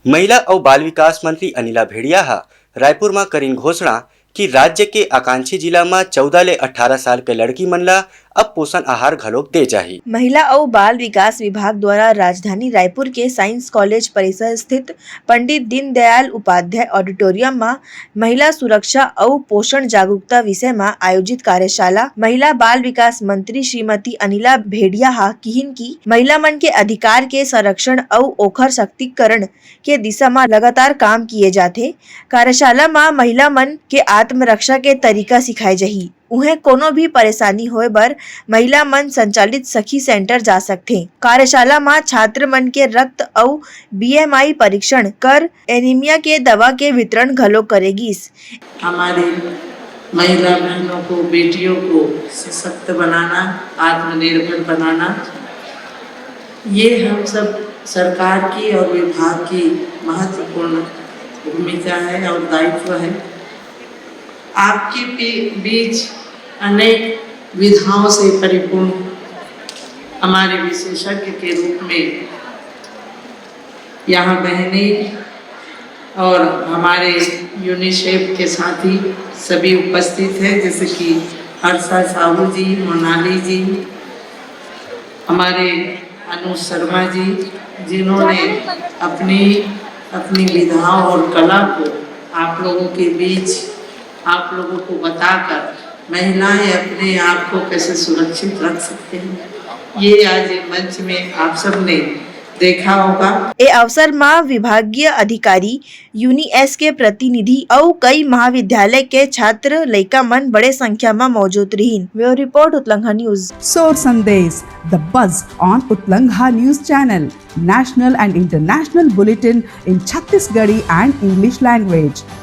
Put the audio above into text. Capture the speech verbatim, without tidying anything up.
महिला अउ बाल विकास मंत्री अनिला भेड़िया ह रायपुर म करिन घोषणा कि राज्य के आकांक्षी जिला म चौदह ले अठारह साल के लड़की मन ल अब पोषण आहार घलोक दे जाही। महिला अउ बाल विकास विभाग द्वारा राजधानी रायपुर के साइंस कॉलेज परिसर स्थित पंडित दीनदयाल उपाध्याय ऑडिटोरियम म महिला सुरक्षा अउ पोषण जागरूकता विषय म आयोजित कार्यशाला महिला बाल विकास मंत्री श्रीमती अनिला भेड़िया ह किहिन कि महिला मन के अधिकार के संरक्षण अउ ओखर सशक्तिकरण के दिशा म लगातार काम किए जाथे। कार्यशाला म महिला मन के आत्मरक्षा के तरीका सिखाए जाही। उहें कोनो भी परेशानी होए बर महिला मन संचालित सखी सेंटर जा सकथे। कार्यशाला म छात्र मन के रक्त अउ बीएमआई परीक्षण कर एनीमिया के दवा के वितरण घलो करे गिस। हमारी महिला बहनों को, बेटियों को सशक्त बनाना, आत्मनिर्भर बनाना, ये हम सब सरकार की और विभाग की महत्वपूर्ण भूमिका है और दायित्व है। आपके बी-, बीच अनेक विधाओं से परिपूर्ण हमारे विशेषज्ञ के रूप में यहाँ बहनें और हमारे यूनिसेफ के साथी सभी उपस्थित हैं, जैसे कि हर्षा साहू जी, मोनाली जी, हमारे अनुज शर्मा जी, जिन्होंने अपनी, अपनी विधाओं और कला को आप लोगों के बीच, आप लोगों को बताकर महिलाएं अपने आप को कैसे सुरक्षित रख सकते हैं, ये आज ये मंच में आप सब ने देखा होगा। ए अवसर म विभागीय अधिकारी, यूनिएस के प्रतिनिधि अउ कई महाविद्यालय के छात्र लइका मन बड़े संख्या म मौजूद रिहिन। Bureau report, Utlangha news. Sor Sandesh, the buzz on Utlangha News Channel, national and international bulletin in Chhattisgarhi and English language.